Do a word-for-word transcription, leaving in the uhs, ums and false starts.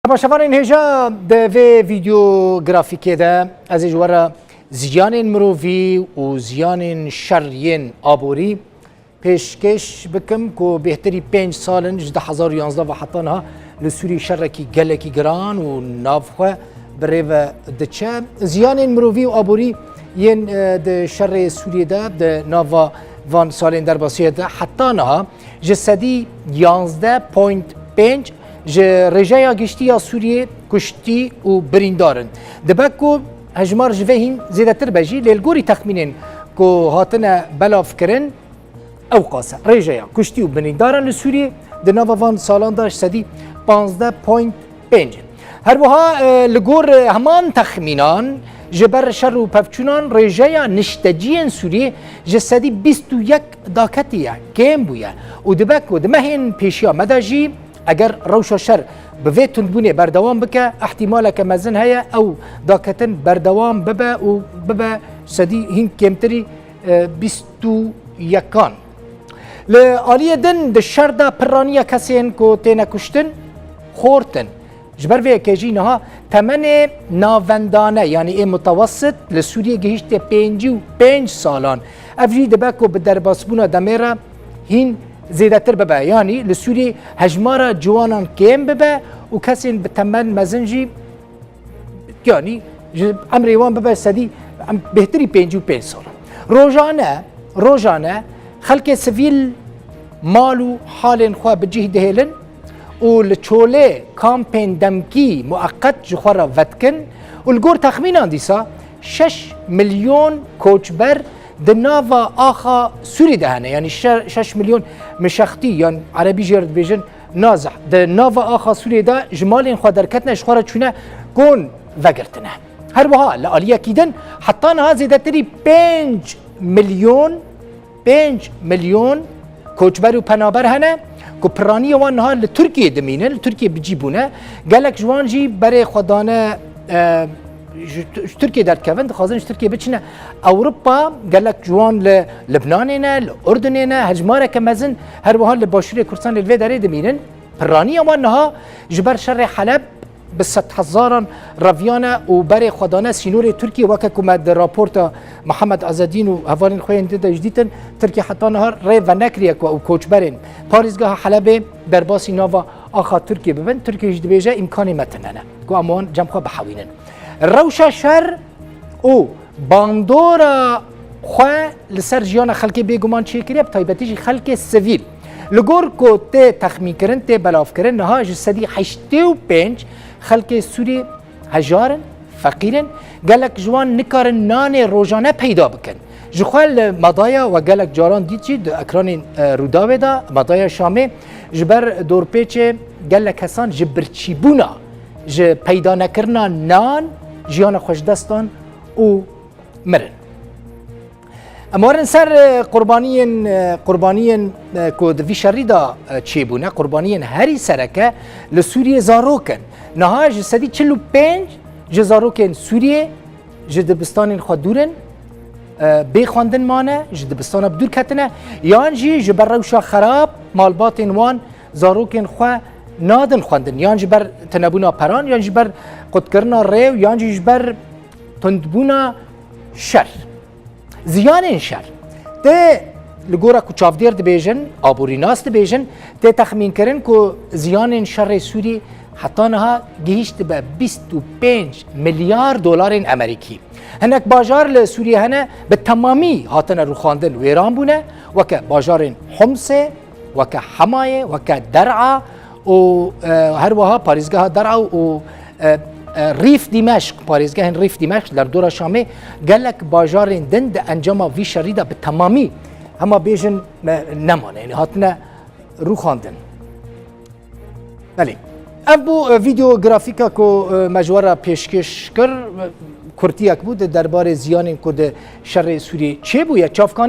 Temaşevanên hêja, di vê vîdeografîkê de ez ê ji we re ziyanên mirovî û ziyanên şer yên aborî pêşkêş bikim ku bêhtirî pênc sal in ji du hezar û yanzdeh ve heta niha li Sûriyê şerekî gelekî giran û navxwe bi rê ve diçe. Ziyanên mirovî û aborî yên, e, di şerê Sûriyê de di nava van salên derbasiyê de heta niha ji sedî yanzdeh point pênc ji rêjeya giştî ya Sûriyê kuştî û birîndar in. Dibe ku hejmar ji vê hîn zêdetir be jî, lê li gorî texmînên ku hatine belavkirin, ewqas e. Rêjeya kuştî û birîndaran li Sûriyê di nava van salan de ji sedî panzdeh point pênc in. Her wiha, e, li gor, e, heman texmînan, ji ber şer û pevçûnan rêjeya nişteciyên Sûriyê ji sedî bîst û yek daketiye, kêm bûye û dibe ku di mehên pêşiya me de jî eger rewşa şer bi vê tundbûnê berdewam bike, ihtimaleke mezin heye ew daketin berdewam bibe û bibe sedî hîn kêmtirî, e, bîst û yekan. Li aliyê din di şer de pirraniya kesên ku têne kuştin xort in. Ji ber vê yekê jî niha temenê navendane, yanî ê mutewessit li Sûriyê gihîştiye pêncî û pênc salan. Ev jî dibe ku bi derbasbûna demê re hîn zêdetir bibe. Yanî li Sûriyê hejmara ciwanan kêm bibe û kesên bi temel mezin jî, yanî ji emrê wan bibe sedî, em, bêhtirî pêncî û pênc sal. Rojane, rojane xelkê sivîl mal û halên xwe bi cih dihêlin û li çolê kampên demkî mueqet ji xwe re vedikin û li gor texmînan dîsa şeş milyon koçber di nava axa Sûrî de hene. Yanî şe-, şeş milyon mişextî, yan erebî jê re dibêjin nazih, di nava axa Sûriyê de ji malên xwe derketine, ji xwe re çûne, kon vegirtine. Her wiha li aliyekî din heta niha zêdetirî pênc milyon, pênc milyon koçber û penaber hene ku piraniyê wan niha li Tirkiyê dimînin, li Tirkiyê bi cî bûne. Gelek ji wan jî berê xwe dane, e, ji, ji Tirkiyê derdikevin, dixwazin ji Tirkiyê biçine Ewropa. Gelek ji wan li Libnanê ne, li Urdunê ne, hejmareke mezin her wiha li Başûrê Kurdistanê li vê derê dimînin. Piraniya wan niha ji ber şerê Heleb bi sedhezaran reviyane û berê xwe dane sînorê Tirkiyê, weke ku me di raporta Mihemed Ezedîn û hevalên xwe yên din de jî dîtin, Tirkiye heta niha rê venekiriye ku ew koçberên parêzgeha Helebê derbasî nava axa Tirkiyê bibin. Tirkiye jî dibêje îmkanê me tune ne ku em wan cem xwe bihewînin. Rewşa şer û bandora xwe li ser jiyana xelkê bêguman çêkiriye, bi taybetî jî xelkê sivîl. Li gor ku tê texmînkirin, tê belavkirin, niha ji sedî heştê û pênc xelkê Sûrî hejar in, feqîr in, gelek ji wan nikarin nanê rojane peyda bikin. Ji xwe li madaya we gelek caran dît jî di ekranên, e, Rûdawê de, madaya Şamê, ji ber dorpêçê gelek kesan ji birçîbûna, ji peydanekirina nan jiyana xwe ji dest dan û mirin. Em werin ser, e, qurbaniyên, e, qurbaniyên, e, ku di vî şerî de, e, çêbûne, qurbaniyên herî sereke li Sûriyê zarok in. Niha ji sedî çil û pênc ji zarokên Sûriyê ji dibistanên xwe dûr in, e, bê xwendin mane, ji dibistana bi dûr ketine, yan jî ji ber rewşa xerab malbatên wan zarokên xwe nadin xwendin, yan ji ber tinebûna peran, yan ji ber qutkirina rêw, yan jî ji ber tundbûna şer. Ziyanên şer. Tê li gora ku çavdêr dibêjin, aborînas dibêjin, tê texmînkirin ku ziyanên şerê Sûrî heta niha gihîştibe bîst û pênc milyar dolarên Amerîkî. Hinek bajar li Sûriyê hene bi temamî hatine rûxandin, wêran bûne, weke bajarên Homsê, weke Hemayê, weke Der'a û, e, her wiha parêzgeha Der'a û, e, e, Rîf Dîmeşq, parêzgehên Rîf Dîmeşq, derdora Şamê gelek bajarên din di encama vî şerî de bi temamî, hema bêjin, e, nemane, yanî hatine rûxandin. Belê. Ev bû, e, vîdeo grafîka ku, e, me ji we re pêşkêş kir, e, kurtiyek bû di derbarê ziyanên ku di şerê Sûriyê çêbûye. Çavkanî